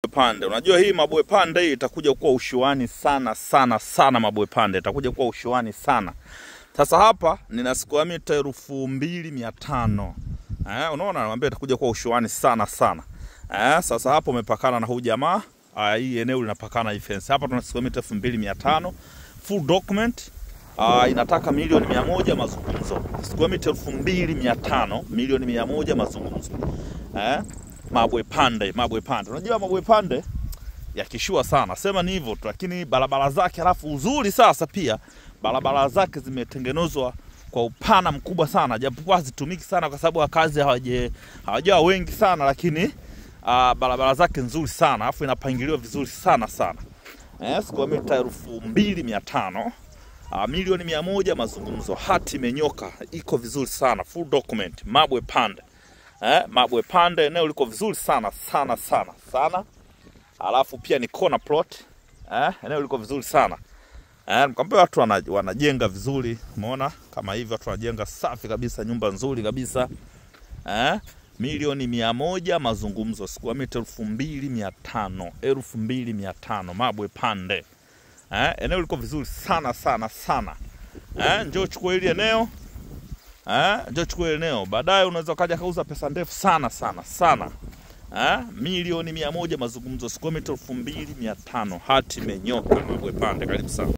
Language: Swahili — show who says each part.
Speaker 1: Pande. Unajua hii Mabwe Pande hii itakuja kuwa ushuani sana sana sana. Mabwe Pande itakuja kuwa ushuani sana. Sasa hapa nina square mita 2500. Unaona naambia itakuja kuwa ushuani sana sana. Sasa hapo umepakana na huyu jamaa. Hii eneo linapakana hii fence. Hapa tuna square mita 2500. Full document. Inataka milioni 100 mazungumzo. Square mita 2500, milioni 100 mazungumzo. Mabwe Pande, Mabwe Pande. Unajua Mabwe Pande yakishua sana. Sema ni hivyo tu, lakini barabara zake, alafu uzuri sasa pia barabara zake zimetengenezwa kwa upana mkubwa sana, japokuwa hazitumiki sana kwa sababu wakazi hawajawa wengi sana, lakini barabara zake nzuri sana, alafu inapangiliwa vizuri sana sana. Square mita 2500, milioni 100 mazungumzo. Hati imenyoka, iko vizuri sana, full document. Mabwe Pande. Mabwe Pande eneo liko vizuri sana sana sana sana. Alafu pia ni corner plot. Eneo liko vizuri sana. Mkampe watu wanajenga vizuri, umeona kama hivi watu wanajenga safi kabisa, nyumba nzuri kabisa. Milioni 100 mazungumzo, square mita 2500, 2500 Mabwe Pande. Eneo liko vizuri sana sana sana. Njoo chukua hili eneo. Njoo chukua eneo. Baadaye unaweza kaja kauza pesa ndefu sana sana sana. Milioni 100 mazungumzo, square mita 2500, hati imenyoka. Mabwe Pande, karibu sana.